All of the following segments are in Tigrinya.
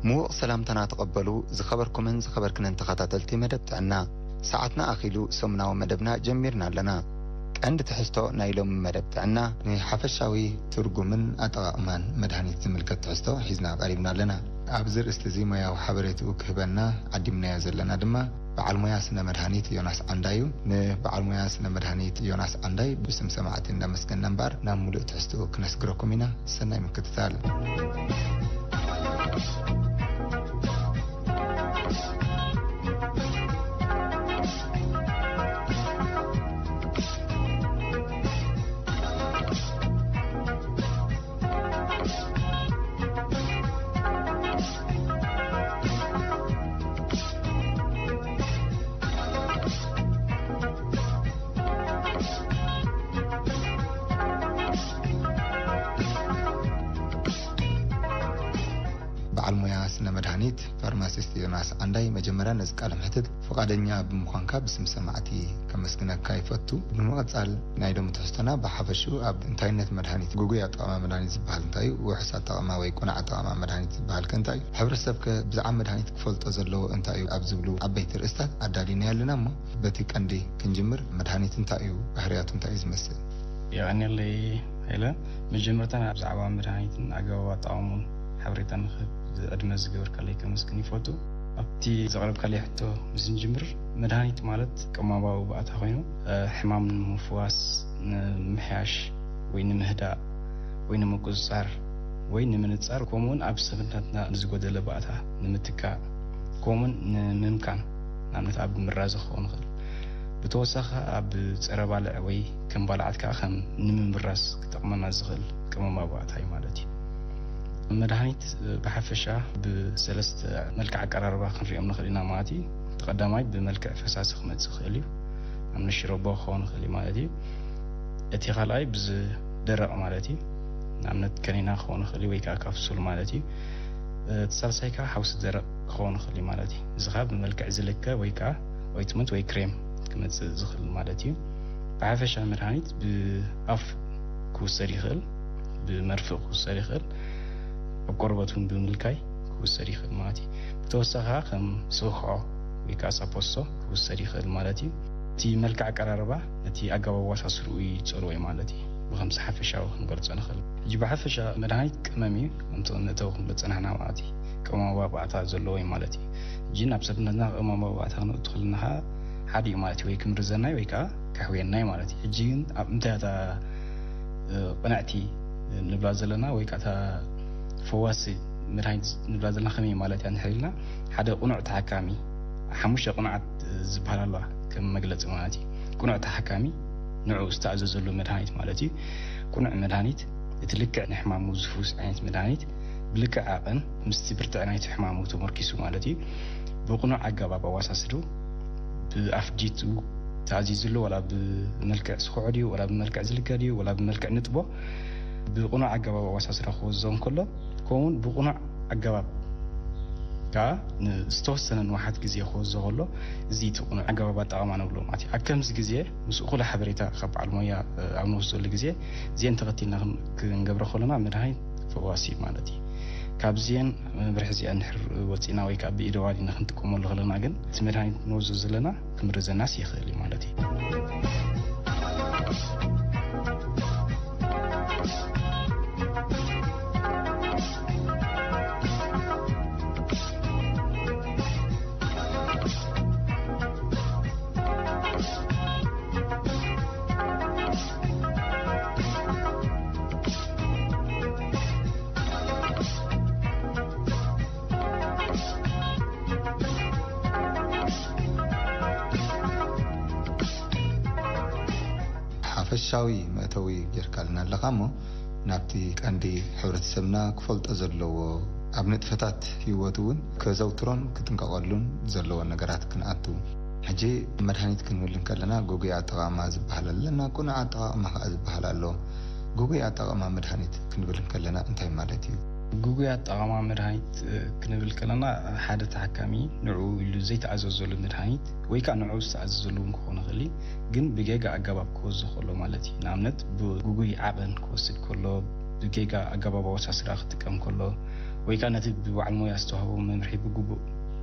ምዉቕ ሰላምታና ተቐበሉ፣ ዝኸበርኩምን ዝኸበርክንን ተኸታተልቲ መደብ ጥዕና። ሰዓትና ኣኺሉ ሰሙናዊ መደብና ጀሚርና ኣለና። ቀንዲ ትሕዝቶ ናይ ሎሚ መደብ ጥዕና፣ ንሓፈሻዊ ትርጉምን ኣጠቓቕማን መድሃኒት ዝምልከት ትሕዝቶ ሒዝና ቀሪብና ኣለና። ኣብዚ ርእስቲ እዚ ሞያዊ ሓበሬትኡ ክህበና ዓዲምናዮ ዘለና ድማ በዓል ሞያ ስነ መድሃኒት ዮናስ ዓንዳይ እዩ። ንበዓል ሞያ ስነ መድሃኒት ዮናስ ዓንዳይ ብስም ሰማዕቲ እንዳመስገና እምበኣር ናብ ሙሉእ ትሕዝትኡ ክነስግረኩም ኢና። ሰናይ ምክትታል። በዓል ሞያ ስነ መድሃኒት ፋርማሲስት ዮናስ ዓንዳይ፣ መጀመርያ ነዚ ቃለ መሕትት ፍቓደኛ ብምዃንካ ብስም ሰማዕቲ ከመስግነካ ይፈቱ። ብምቕጻል ናይ ሎሚ ትሕዝቶና ብሓፈሽኡ ኣብ እንታይነት መድሃኒት፣ ግጉይ ኣጠቓቕማ መድሃኒት ዝበሃል እንታይ እዩ፣ ውሑስ ኣጠቓቕማ ወይ ቅኑዕ ኣጠቓቕማ መድሃኒት ዝበሃል ከ እንታይ እዩ፣ ሕብረተሰብ ከ ብዛዕባ መድሃኒት ክፈልጦ ዘለዎ እንታይ እዩ ኣብ ዝብሉ ዓበይቲ ርእስታት ኣዳሊናዮ ኣለና። እሞ በቲ ቀንዲ ክንጅምር፣ መድሃኒት እንታይ እዩ፣ ባህርያቱ እንታይ እዩ ዝመስል? የቐንየለይ ሃይለ። መጀመርታ ብዛዕባ መድሃኒትን ኣገባብ ኣጠቓቕሙን ሓበሬታ ንኽህብ ዕድመ ዝገበርካለይ ከመስግን ይፈቱ። ኣብቲ ዘቕረብካለይ ሕቶ ምስ ንጅምር፣ መድሃኒት ማለት ቅመማዊ ባእታ ኮይኑ፣ እ፣ ሕማም ንምፍዋስ፣ ንምምሕያሽ ወይ ንምህዳእ ወይ ንምቁጽጻር ወይ ንምንጻር፣ ከምኡውን ኣብ ሰብነትና ንዝጎደለ ባእታ ንምትካእ፣ ከምኡውን ንምምካን፣ ንኣብነት ኣብ ምራዘ ክኸውን ይኽእል። ብተወሳኺ ኣብ ጸረ ባልዕ ወይ ከም ባልዓት ከኣ ከም ንምምራዝ ክጠቕመና ዝኽእል ቅመማዊ ባእታ እዩ ማለት እዩ። መድሃኒት ብሓፈሻ ብሰለስተ መልክዕ ኣቀራርባ ክንሪኦም ንኽእል ኢና ማለት እዩ። እቲ ቀዳማይ ብመልክዕ ፈሳሲ ክመጽእ ይኽእል እዩ። ንኣብነት ሽሮቦ ክኸውን ይኽእል እዩ ማለት እዩ። እቲ ካልኣይ ብዝደረቕ ማለት እዩ። ንኣብነት ከኒና ክኸውን ይኽእል እዩ ወይ ከዓ ካፕሱል ማለት እዩ። እቲ ሳልሳይ ከዓ ሓውሲ ደረቕ ክኸውን ይኽእል እዩ ማለት እዩ። እዚ ከዓ ብመልክዕ ዝልከ ወይ ከዓ ኦይትመንት ወይ ክሬም ክመጽእ ዝኽእል ማለት እዩ። ብሓፈሻ መድሃኒት ብኣፍ ክውሰድ ይኽእል፣ ብመርፍእ ክውሰድ ይኽእል፣ ኣብ ቆርበት እውን ብምልካይ ክውሰድ ይኽእል ማለት እዩ። ብተወሳኺ ከዓ ከም ስኽዖ ወይ ከዓ ሳፖሶ ክውሰድ ይኽእል ማለት እዩ። እቲ መልክዕ ኣቀራርባ ነቲ ኣገባብ ኣወሳስርኡ ይጸልዎ እዩ ማለት እዩ። ብኸምዚ ሓፈሻዊ ክንገልጾ ንኽእል። ሕጂ ብሓፈሻ መድሃኒት ቅመም እዩ፣ ከምቲ መእተዊ ክንብል ዝጸናሕና ማለት እዩ። ቅመማዊ ባእታ ዘለዎ እዩ ማለት እዩ። ሕጂ ናብ ሰብነትና ቅመማዊ ባእታ ክነእቱ ከለና ከዓ ሓደ እዩ ማለት እዩ፣ ወይ ክምርዘና እዩ ወይ ከዓ ከሕውየና እዩ ማለት እዩ። ሕጂ ግን ኣብ እንታይ እታ፣ እ፣ ቅንዕቲ ንብላ ዘለና ወይ ከዓ እታ ፈዋሲ መድሃኒት ንብላ ዘለና ከመይ ማለት እያ እንድሕር ኢልና፣ ሓደ ቅኑዕ ተሓካሚ፣ ሓሙሽተ ቅኑዓት ዝበሃል ኣለዋ ከም መግለጺ ማለት እዩ። ቅኑዕ ተሓካሚ ንዕኡ ዝተኣዘዘሉ መድሃኒት ማለት እዩ። ቅኑዕ መድሃኒት እቲ ልክዕ ንሕማሙ ዝፍውስ ዓይነት መድሃኒት ብልክዕ ዓቐን ምስቲ ብርትዐ ናይቲ ሕማሙ ተመርኪሱ ማለት እዩ። ብቕኑዕ ኣገባብ ኣወሳስዱ፣ ብኣፍ ድዩ ተኣዚዙ ኣሎ፣ ዋላ ብመልክዕ ስኹዖ ድዩ፣ ዋላ ብመልክዕ ዝልከ ድዩ፣ ዋላ ብመልክዕ ንጥቦ፣ ብቕኑዕ ኣገባብ ኣወሳስዳ ክወዞ እንከሎ፣ ከምኡውን ብቕኑዕ ኣገባብ ከኣ ንዝተወሰነ ንውሓት ግዜ ክወዞ ከሎ፣ እዚ እቲ ቅኑዕ ኣገባብ ኣጠቓቕማ ንብሎ ማለት እዩ። ኣብ ከምዚ ግዜ ምስ እኹለ ሓበሬታ ካብ በዓል ሞያ፣ እ፣ ኣብ ንወስደሉ ግዜ፣ እዚአን ተኸቲልና ክን-፣ ክንገብሮ ከለና መድሃኒት ፈዋሲ ማለት እዩ። ካብዚአን መምርሒ እዚአን እንድሕር ወፂና ወይ ከዓ ብኢደ ዋሊና ክንጥቀመሉ ከለና ግን እቲ መድሃኒት ንወስዶ ዘለና ክምርዘናስ ይኽእል እዩ ማለት እዩ። ሓፈሻዊ መእተዊ ጌርካልና ኣለኻ እሞ፣ ናብቲ ቀንዲ ሕብረተሰብና ክፈልጦ ዘለዎ፣ ኣብ ንጥፈታት ህይወቱ እውን ከዘውትሮን ክጥንቀቐሉን ዘለዎን ነገራት ክንኣቱ። ሕጂ መድሃኒት ክንብል እንከለና፣ ግጉይ ኣጠቓቕማ ዝበሃል ኣለና፣ ቅኑዕ ኣጠቓቕማ ከኣ ዝበሃል ኣሎ። ግጉይ ኣጠቓቕማ መድሃኒት ክንብል እንከለና እንታይ ማለት እዩ? ግጉይ ኣጠቓቕማ መድሃኒት፣ እ፣ ክንብል ከለና፣ ሓደ ተሓካሚ ንዕኡ ኢሉ ዘይተኣዘዘሉ መድሃኒት ወይ ከኣ ንዕኡ ዝተኣዘዘሉ እውን ክኾን ይኽእል እዩ፣ ግን ብጌጋ ኣገባብ ክወስዶ ከሎ ማለት እዩ። ንኣብነት፣ ብግጉይ ዓቐን ክወስድ ከሎ፣ ብጌጋ ኣገባብ ኣወሳስዳ ክጥቀም ከሎ፣ ወይ ከዓ ነቲ ብበዓል ሞያ ዝተዋህቦ መምርሒ ብግቡእ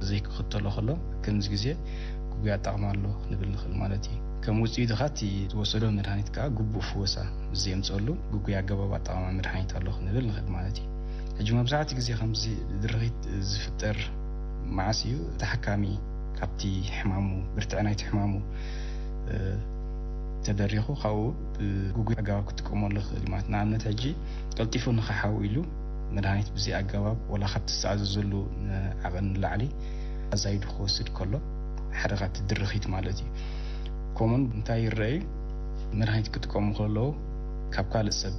ዘይክኽተሎ ከሎ፣ ከምዚ ግዜ ግጉይ ኣጠቓቕማ ኣሎ ክንብል ንኽእል ማለት እዩ። ከም ውፅኢቱ ከዓ እቲ ዝወሰዶ መድሃኒት ከዓ ግቡእ ፍወሳ ምስ ዘየምፀሉ ግጉይ ኣገባብ ኣጠቓቕማ መድሃኒት ኣሎ ክንብል ንኽእል ማለት እዩ። ሕጂ መብዛሕትኡ ግዜ ከምዚ ድርኺት ዝፍጠር መዓስ እዩ? እቲ ሓካሚ ካብቲ ሕማሙ፣ ብርትዐ ናይቲ ሕማሙ፣ እ፣ ተደሪኹ ካብኡ ብግጉይ ኣገባብ ክጥቀመሉ ይኽእል ማለት። ንኣብነት ሕጂ ቀልጢፉ ንኽሓዊ ኢሉ መድሃኒት ብዘይ ኣገባብ ወላ ካብቲ ዝተኣዘዘሉ ዓቐን ንላዕሊ ኣዛይዱ ክወስድ ከሎ ሓደ ካብቲ ድርኺት ማለት እዩ። ከምኡን እንታይ ይረኣዩ? መድሃኒት ክጥቀሙ ከለዉ ካብ ካልእ ሰብ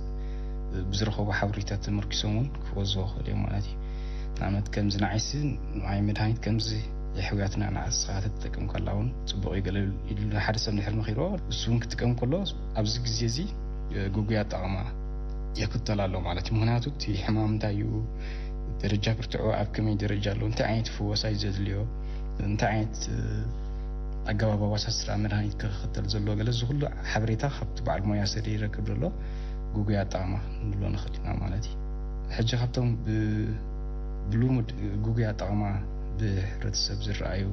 ብዝረኸቡ ሓበሬታ ተመርኪሶም እውን ክወዝዎ ይኽእሉ እዮም ማለት እዩ። ንኣብነት ከምዚ ንዓይሲ ንዓይ መድሃኒት ከምዚ የሕውያትና ንዓስኻ ተጠቀም ከላ እውን ጽቡቕ እዩ ገለ ኢሉ ሓደ ሰብ እንድሕር መኺርዎ እሱ እውን ክጥቀም ከሎ ኣብዚ ግዜ እዚ ግጉይ ኣጠቓቕማ ይኽተል ኣሎ ማለት እዩ። ምኽንያቱ እቲ ሕማም እንታይ እዩ፣ ደረጃ ብርትዑ ኣብ ከመይ ደረጃ ኣሎ፣ እንታይ ዓይነት ፍወሳ እዩ ዘድልዮ፣ እንታይ ዓይነት፣ እ፣ ኣገባብ ኣወሳስራ መድሃኒት ክኽተል ዘለዎ፣ ገለ እዚ ኩሉ ሓበሬታ ካብቲ በዓል ሞያ ሰዲድ ይረክብ ዘሎ ግጉይ ኣጠቓቕማ ንብሎ ንኽእል ኢና ማለት እዩ። ሕጂ ካብቶም ብ-፣ ብልሙድ ግጉይ ኣጠቓቕማ ብሕብረተሰብ ዝረኣዩ፣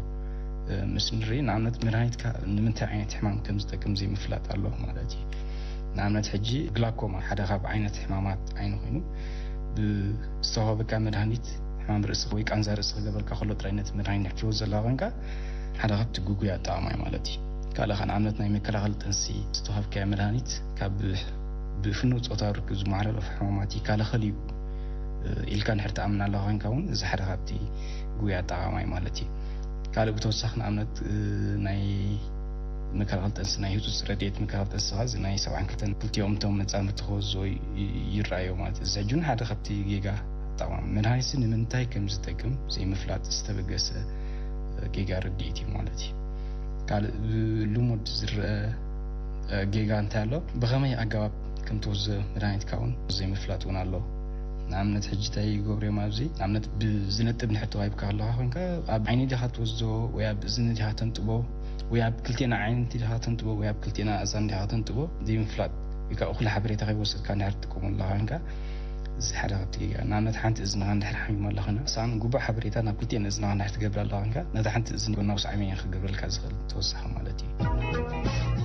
እ፣ ምስ ንርኢ፣ ንኣብነት መድሃኒትካ ንምንታይ ዓይነት ሕማም ከም ዝጠቅም ዘይምፍላጥ ኣሎ ማለት እዩ። ንኣብነት ሕጂ ግላኮማ ሓደ ካብ ዓይነት ሕማማት ዓይኒ ኮይኑ፣ ብዝተዋህበካ መድሃኒት ሕማም ርእሲ ወይ ቃንዛ ርእሲ ክገብረልካ ከሎ ጥራይ ነቲ መድሃኒት ንሕክዮ ዘለኻ ኮንካ ሓደ ካብቲ ግጉይ ኣጠቓቕማ እዩ ማለት እዩ። ካልእ ኸ ንኣብነት ናይ መከላኸሊ ጥንሲ ዝተዋህብካዮ መድሃኒት ካብ ብፍኑው ጾታዊ ርክብ ዝመሓላለፉ ሕማማት ይከላኸል እዩ ኢልካ እንድሕር ትኣምን ኣለኻ ኮንካ እውን እዚ ሓደ ካብቲ ግጉይ ኣጠቓቕማ እዩ ማለት እዩ። ካልእ ብተወሳኺ ንኣብነት፣ እ፣ ናይ መከላኸሊ ጥንሲ፣ ናይ ህጹጽ ረድኤት መከላኸሊ ጥንሲ ኸዚ ናይ ሰብዓን ክልተን ክልቲኦም እቶም መጻምድቲ ክወዝዎ ይ-፣ ይ-፣ ይረኣዮ ማለት እዩ። እዚ ሕጂ እውን ሓደ ካብቲ ጌጋ ኣጠቓቕማ መድሃኒትሲ ንምንታይ ከም ዝጠቅም ዘይምፍላጥ ዝተበገሰ፣ እ፣ ጌጋ ርድኢት እዩ ማለት እዩ። ካልእ ብልሙድ ዝረአ፣ እ፣ ጌጋ እንታይ ኣሎ? ብኸመይ ኣገባብ ከም ትወስዶ መድሃኒትካ እውን ዘይምፍላጥ እውን ኣሎ። ንኣብነት ሕጂ እንታይ ይገብሩ እዮም ኣብዚ? ንኣብነት ብዝነጥብ ንሕቶ ሂብካ ኣለኻ ኮንካ ኣብ ዓይኒ ዲኻ ትወስዶ ወይ ኣብ እዝኒ ዲኻ ተንጥቦ ወይ ኣብ ክልቴና ዓይንቲ ዲኻ ተንጥቦ ወይ ኣብ ክልቴና ኣእዛን ዲኻ ተንጥቦ ዘይምፍላጥ ወይ ከዓ እኹል ሓበሬታ ከይወሰድካ እንድሕር ትጥቀመሉ ኣለኻ ኮንካ እዚ ሓደ ካብቲ ጌጋ። ንኣብነት ሓንቲ እዝንኻ እንድሕር ሓሚማ ኣላ ኮይና ንስኻ ግቡእ ሓበሬታ ናብ ክልቴን እዝንኻ እንድሕር ትገብራ ኣለኻ ኮንካ ነታ ሓንቲ እዝኒ ጎናዊ ሳዕቤን እያ ክገብረልካ ዝኽእል ተወሳኺ ማለት እዩ።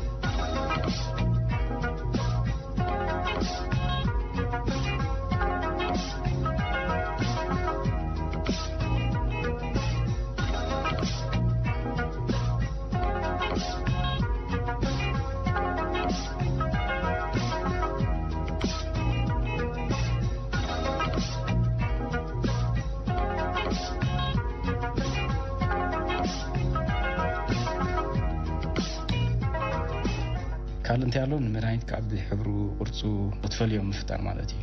ካልእ እንታይ ኣሎ? ንመድሃኒት ካብ ሕብሩ፣ ቅርጹ ክትፈልዮም ምፍጣር ማለት እዩ።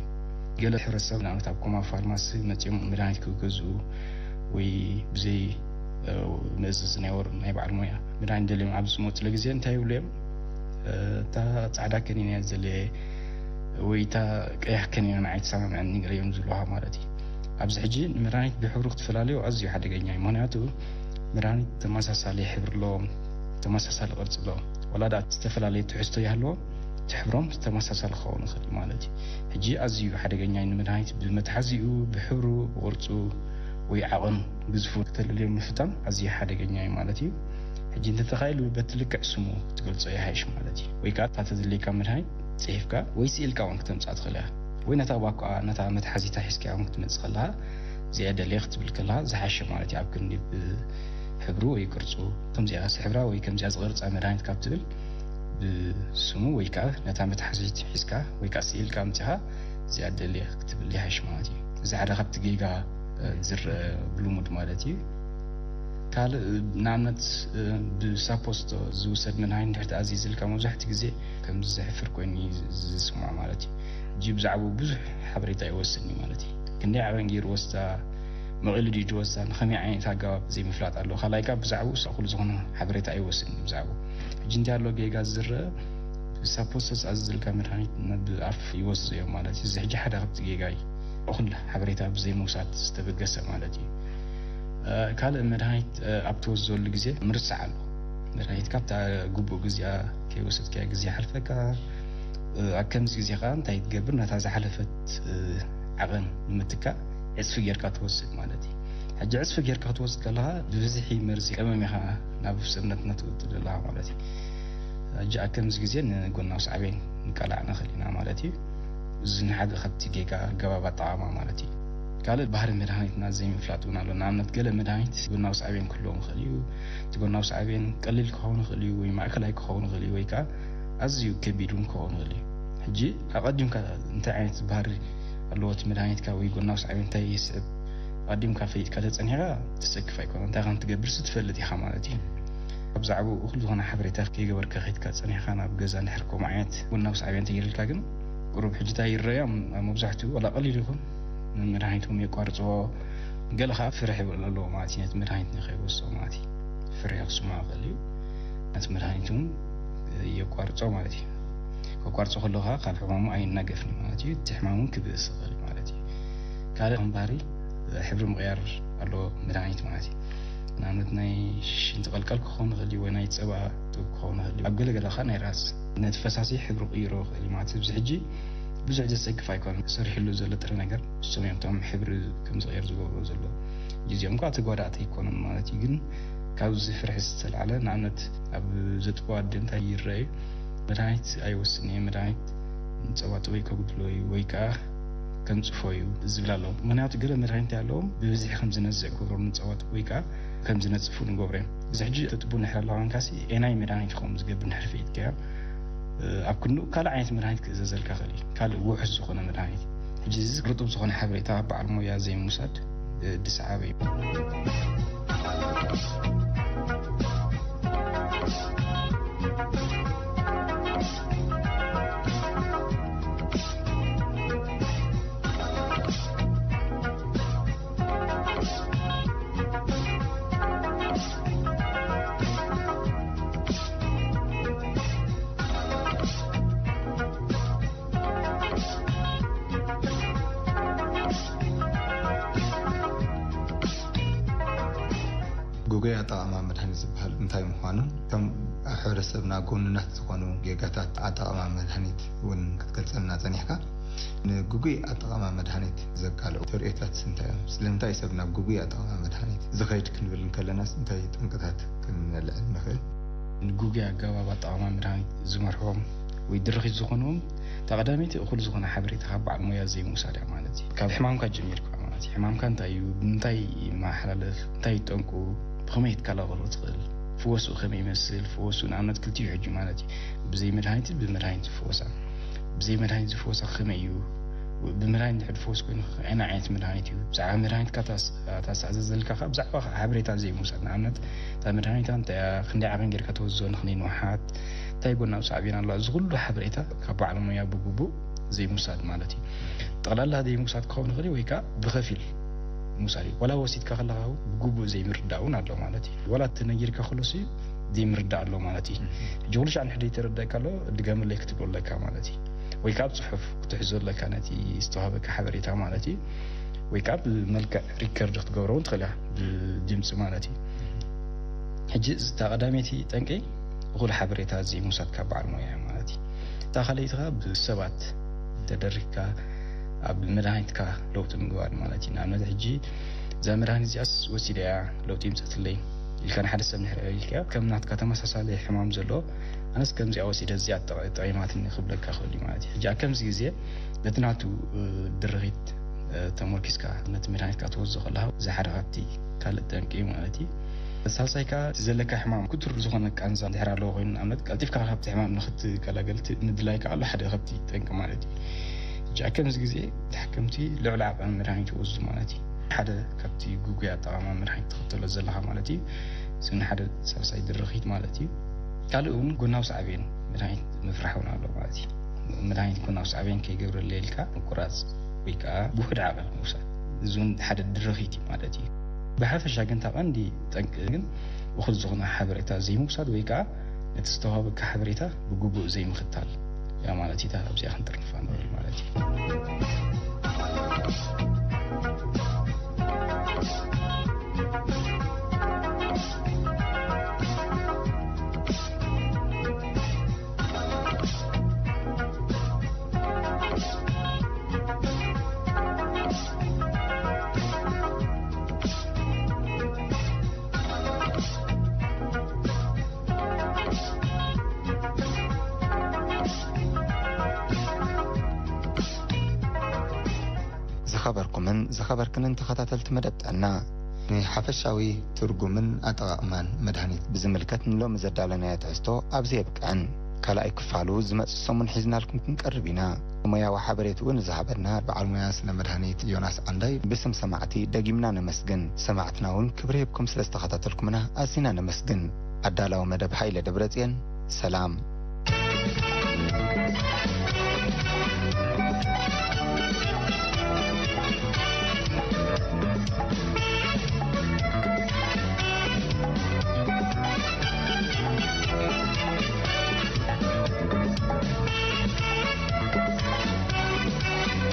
ገለ ሕብረተሰብ ንኣብነት ኣብ ኮማ ፋርማሲ መጺኦም መድሃኒት ክገዝኡ ወይ ብዘይ፣ እ፣ መእዘዚ ናይ ወር-፣ ናይ በዓል ሞያ መድሃኒት ደልዮም ኣብ ዝመጹሉ ግዜ እንታይ ይብሉ እዮም? እ፣ እታ ጻዕዳ ከኒን እያ ዘድልየ ወይ እታ ቀያሕ ከኒን ንዓይ ትሰማምዐኒ ገለ እዮም ዝብሉኻ ማለት እዩ። ኣብዚ ሕጂ ንመድሃኒት ብሕብሩ ክትፈላለዮ ኣዝዩ ሓደገኛ እዩ። ምኽንያቱ መድሃኒት ተመሳሳሊ ሕብሪ ኣለዎም፣ ተመሳሳሊ ቅርጺ ኣለዎም። ወላ ደኣ ዝተፈላለየ ትሕዝቶ ይሃልዎም፣ እቲ ሕብሮም ተመሳሳሊ ክኸውን ይኽእል እዩ ማለት እዩ። ሕጂ ኣዝዩ ሓደገኛ እዩ ንመድሃኒት ብመትሓዚኡ፣ ብሕብሩ፣ ብቕርጹ ወይ ዓቐን ግዝፉ ክተልልዮ ምፍታን ኣዝዩ ሓደገኛ እዩ ማለት እዩ። ሕጂ እንተተኻኢሉ በቲ ልክዕ ስሙ ክትገልጾ ይሓይሽ ማለት እዩ። ወይ ከዓ እታ ተድልየካ መድሃኒት ጽሒፍካ ወይ ስኢልካ እውን ክተምጽኣ ትኽእል እያ። ወይ ነታ ባኮኣ፣ ነታ መትሓዚታ ሒዝካያ እውን ክትመጽእ ከለኻ እዚኣ ደልየ ክትብል ከለኻ ዝሓሸ ማለት እዩ። ኣብ ክንዲ ብሕብሩ ወይ ቅርጹ፣ ከምዚኣ ዝሕብራ ወይ ከምዚኣ ዝቕርጻ መድሃኒት ካብ ትብል ብስሙ ወይ ከዓ ነታ መትሓዚት ሒዝካ ወይ ከዓ ስኢልካ ኣምጺኻ እዚኣ ደልየ ክትብል ይሓይሽ ማለት እዩ። እዚ ሓደ ካብቲ ጌጋ፣ እ፣ ዝረአ ብልሙድ ማለት እዩ። ካልእ ንኣብነት፣ እ፣ ብሳፖስቶ ዝውሰድ መድሃኒት እንድሕር ተኣዚዝልካ መብዛሕትኡ ግዜ ከም ዘሕፍር ኮይኑ እዩ ዝ-፣ ዝስምዖ ማለት እዩ። ሕጂ ብዛዕባኡ ብዙሕ ሓበሬታ ይወስድኒ ማለት እዩ። ክንደይ ዓቐን ገይሩ ወስዳ፣ መቒሉ ድዩ ዝወስዳ፣ ንኸመይ ዓይነት ኣገባብ ዘይምፍላጥ ኣሎ። ካልኣይ ከኣ ብዛዕባኡ እሳ እኹል ዝኾነ ሓበሬታ ኣይወስድኒ ብዛዕባኡ። ሕጂ እንታይ ኣሎ ጌጋ ዝረአ፣ ብሳፖስቶ ዝኣዘዘልካ መድሃኒት ናብ ኣፍ ይወስዶ እዮም ማለት እዩ። እዚ ሕጂ ሓደ ካብቲ ጌጋ እዩ። እኹል ሓበሬታ ብዘይምውሳድ ዝተበገሰ ማለት እዩ። እ፣ ካልእ መድሃኒት፣ እ፣ ኣብ ትወስደሉ ግዜ ምርሳዕ ኣሎ። መድሃኒት ካብታ ግቡእ ግዜኣ ከይወሰድካያ ግዜ ሓልፈካ። እ፣ ኣብ ከምዚ ግዜ ከኣ እንታይ ትገብር? ነታ ዝሓለፈት፣ እ፣ ዓቐን ንምትካእ ዕፅፊ ጌርካ ትወስድ ማለት እዩ። ሕጂ ዕፅፊ ጌርካ ክትወስድ ከለኻ ብብዝሒ መርዚ ቀመም ኢኻ ናብ ሰብነትና ትወስድ ዘለኻ ማለት እዩ። ሕጂ ኣብ ከምዚ ግዜ ንጎናዊ ሳዕቤን ንቃላዕ ንኽእል ኢና ማለት እዩ። እዚ ንሓደ ካብቲ ጌጋ ኣገባብ ኣጠቓቕማ ማለት እዩ። ካልእ ባህሪ መድሃኒትና ዘይምፍላጥ እውን ኣሎ። ንኣብነት ገለ መድሃኒት ጎናዊ ሳዕቤን ክህልዎም ይኽእል እዩ። እቲ ጎናዊ ሳዕቤን ቀሊል ክኸውን ይኽእል እዩ ወይ ማእከላይ ክኸውን ይኽእል እዩ ወይ ከዓ ኣዝዩ ከቢድ እውን ክኸውን ይኽእል እዩ። ሕጂ ኣቐዲምካ እንታይ ዓይነት ባህሪ ኣለዎ እቲ መድሃኒትካ ወይ ጎናዊ ሳዕቤን እንታይ ይስዕብ ኣቐዲምካ ፈሊጥካ ተጸኒሕካ ተሰክፍ ኣይኮነን። እንታይ ከም ትገብርሲ ትፈልጥ ኢኻ ማለት እዩ። ኣብ ዛዕባኡ እኹል ዝኾነ ሓበሬታ ከይገበርካ ከይድካ ጸኒሕካ ናብ ገዛ እንድሕር ከምኡ ዓይነት ጎናዊ ሳዕቤን እንተይርልካ ግን ቁሩብ ሕጂ እንታይ ይረኣዮም መብዛሕትኡ ወላ ቀሊል ይኹን መድሃኒቶም የቋርጽዎ። ገለ ኸዓ ፍርሒ ይብሉ ኣለዎ ማለት እዩ። ነቲ መድሃኒት ንኸይወስዶ ማለት እዩ። ፍርሒ ክስምዖ ይኽእል እዩ። ነቲ መድሃኒት እውን የቋርጾ ማለት እዩ። ከቋርጾ ከሎ ኸዓ ካብ ሕማሙ ኣይናገፍን እዩ ማለት እዩ። እቲ ሕማም እውን ክብእስ ይኽእል እዩ ማለት እዩ። ካልእ ከም ባህሪ ሕብሪ ምቕያር ኣለዎ መድሃኒት ማለት እዩ። ንኣብነት ናይ ሽንቲ ቀልቀል ክኸውን ይኽእል እዩ ወይ ናይ ጸባ ጡብ ክኸውን ይኽእል እዩ። ኣብ ገለ ገለ ኸዓ ናይ ራስ ነቲ ፈሳሲ ሕብሪ ክቕይሮ ይኽእል እዩ ማለት እዩ። እዚ ሕጂ ብዙሕ ዘሰክፍ ኣይኮነን። ሰሪሕሉ ዘሎ ጥረ ነገር እሶም እዮም እቶም ሕብሪ ከም ዝቕየር ዝገብሩ ዘሎ። እዚኦም ከዓ ተጓዳእቲ ኣይኮኑን ማለት እዩ። ግን ካብዚ ፍርሒ ዝተልዓለ ንኣብነት ኣብ ዘጥበዋ ኣደ እንታይ ይረኣዩ? መድሃኒት ኣይወስን እየ፣ መድሃኒት ጸባ ጥበይ ከጉድሎ እዩ ወይ ከዓ ከምጽፎ እዩ ዝብል ኣሎ። ምክንያቱ ገለ መድሃኒት ኣለዎም ብብዝሒ ከም ዝነዝዕ ክገብሮም ንጸባ ጥበይ ወይ ከዓ ከም ዝነጽፉ ንገብሮ እዮም። እዚ ሕጂ ተጥቡ ንሕር ኣለዋ እንካሲ ኤናይ መድሃኒት ከም ዝገብር ንሕር ፈይጥካዮ ኣብ ክንኡ ካልእ ዓይነት መድሃኒት ክእዘዘልካ ክእል እዩ። ካልእ ውሑስ ዝኾነ መድሃኒት። ሕጂ እዚ ርጡብ ዝኾነ ሓበሬታ በዓል ሞያ ዘይምውሳድ ድስዓበ እዩ። ጉጉይ ኣጠቓቕማ መድሃኒት ዝበሃል እንታይ ምዃኑ፣ ከም ኣብ ሕብረተሰብና ጎኑናት ዝኾኑ ጌጋታት ኣጠቓቕማ መድሃኒት እውን ክትገልጸልና ጸኒሕካ። ንጉጉይ ኣጠቓቕማ መድሃኒት ዘቃልዑ ተርእዮታት እንታይ እዮም? ስለምንታይ ሰብ ናብ ጉጉይ ኣጠቓቕማ መድሃኒት ዝኸይድ ክንብል እንከለናስ እንታይ ጠንቅታት ክንነልዕል ንኽእል? ንጉጉይ ኣገባብ ኣጠቓቕማ መድሃኒት ዝመርሕዎም ወይ ድርኺት ዝኾንዎም፣ እታ ቀዳመይቲ እኹል ዝኾነ ሓበሬታ ካብ በዓል ሞያ ዘይምውሳድ እያ ማለት እዩ። ካብ ሕማምካ ጀሚርካ ማለት እዩ። ሕማምካ እንታይ እዩ? ብምንታይ ይመሓላለፍ? እንታይ እዩ ጠንቁ? ብኸመይ ክትከላኸሎ ትኽእል? ፍወስኡ ከመይ ይመስል? ፍወስኡ ንኣብነት ክልቲኡ ሕጂ ማለት እዩ። ብዘይ መድሃኒት ብመድሃኒት ዝፍወሳ። ብዘይ መድሃኒት ዝፍወሳ ከመይ እዩ? ብመድሃኒት ድሕር ዝፍወስ ኮይኑ ከ እንታይ ዓይነት መድሃኒት እዩ? ብዛዕባ መድሃኒትካ እታ ስ-፣ እታ ዝተኣዘዘልካ ከኣ ብዛዕባ ሓበሬታ ዘይምውሳድ። ንኣብነት እታ መድሃኒታ እንታይ እያ? ክንደይ ዓቐን ጌርካ ትወስዶ ንኽንደይ ንውሓት? እንታይ ጎናዊ ሳዕቤን ኣለዋ? እዚ ኩሉ ሓበሬታ ካብ በዓል ሞያ ብግቡእ ዘይምውሳድ ማለት እዩ። ጠቕላላ ዘይምውሳድ ክኸውን ይኽእል እዩ ወይ ከኣ ብኸፊል ምውሳድ እዩ። ዋላ ወሲድካ ከለኻ እውን ብግቡእ ዘይምርዳእ እውን ኣሎ ማለት እዩ። ዋላ ተነጊርካ ከሎሲ ዘይምርዳእ ኣሎ ማለት እዩ። ሕጂ ኩሉ ሻዕ እንድሕር ዘይተረዳእካ ኣሎ፣ ድገመለይ ክትብሎ ኣለካ ማለት እዩ። ወይ ከኣ ብጽሑፍ ክትሕዞ ኣለካ ነቲ ዝተዋህበካ ሓበሬታ ማለት እዩ። ወይ ከኣ ብመልክዕ ሪከርድ ክትገብሮ እውን ትኽእል እያ፣ ብድምጺ ማለት እዩ። ሕጂ እታ ቀዳመይቲ ጠንቂ እኹል ሓበሬታ ዘይምውሳድ ካብ በዓል ሞያ ማለት እዩ። እታ ካልኣይቲ ከኣ ብሰባት ተደሪኽካ ኣብ መድሃኒትካ ለውጢ ምግባር ማለት እዩ። ንኣብነት ሕጂ እዛ መድሃኒት እዚኣስ ወሲደ እያ ለውጢ ይምጸትለይ ኢልካ ንሓደ ሰብ ንሕር ኢልካዮ፣ ከም ናትካ ተመሳሳሊ ሕማም ዘሎ ኣነስ ከምዚኣ ወሲደ እዚኣ ጠ-፣ ጠቒማትኒ ክብለካ ክእል እዩ ማለት እዩ። ሕጂ ኣብ ከምዚ ግዜ በቲ ናቱ፣ እ፣ ድርኺት፣ እ፣ ተመርኪስካ ነቲ መድሃኒትካ ትወስዶ ከለኻ እዚ ሓደ ካብቲ ካልእ ጠንቂ እዩ ማለት እዩ። ሳልሳይ ከኣ እቲ ዘለካ ሕማም ክቱር ዝኾነ ቃንዛ እንድሕር ኣለዎ ኮይኑ፣ ንኣብነት ቀልጢፍካ ካብቲ ሕማም ንኽትገላገል ት-፣ ምድላይ ከኣ ኣሎ ሓደ ካብቲ ጠንቂ ማለት እዩ። ሕጂ ኣብ ከምዚ ግዜ ተሓከምቲ ልዑል ዓቐን መድሃኒት ይወስዱ ማለት እዩ። ሓደ ካብቲ ግጉይ ኣጠቓቕማ መድሃኒት ትኽተሎ ዘለኻ ማለት እዩ። እዚ እውን ሓደ ሳልሳይ ድርኺት ማለት እዩ። ካልእ እውን ጎናዊ ሳዕቤን መድሃኒት ምፍራሕ እውን ኣሎ ማለት እዩ። መድሃኒት ጎናዊ ሳዕቤን ከይገብረለይ ኢልካ ምቁራጽ ወይ ከኣ ብውሑድ ዓቐን ምውሳድ። እዚ እውን ሓደ ድርኺት እዩ ማለት እዩ። ብሓፈሻ ግን እታ ቀንዲ ጠንቂ ግን እኹል ዝኾነ ሓበሬታ ዘይምውሳድ ወይ ከኣ ነቲ ዝተዋህበካ ሓበሬታ ብግቡእ ዘይምኽታል እያ ማለት እዩ። እታ ኣብዚኣ ክንጥርንፋ ንኽእል ማለት እዩ። ዝኸበርኩምን ዝኸበርክንን ተኸታተልቲ መደብ ጥዕና፣ ንሓፈሻዊ ትርጉምን ኣጠቓቕማን መድሃኒት ብዝምልከት ንሎሚ ዘዳለናዮ ትሕዝቶ ኣብዚ የብቅዕን። ካልኣይ ክፋሉ ዝመጽእ ሰሙን ሒዝናልኩም ክንቀርብ ኢና። ሞያዊ ሓበሬትኡ ንዝሃበና በዓል ሞያ ስነ መድሃኒት ዮናስ ዓንዳይ ብስም ሰማዕቲ ደጊምና ነመስግን። ሰማዕትና እውን ክብሪ ሂብኩም ስለ ዝተኸታተልኩምና ኣዚና ነመስግን። ኣዳላዊ መደብ ሃይለ ደብረጽዮን። ሰላም።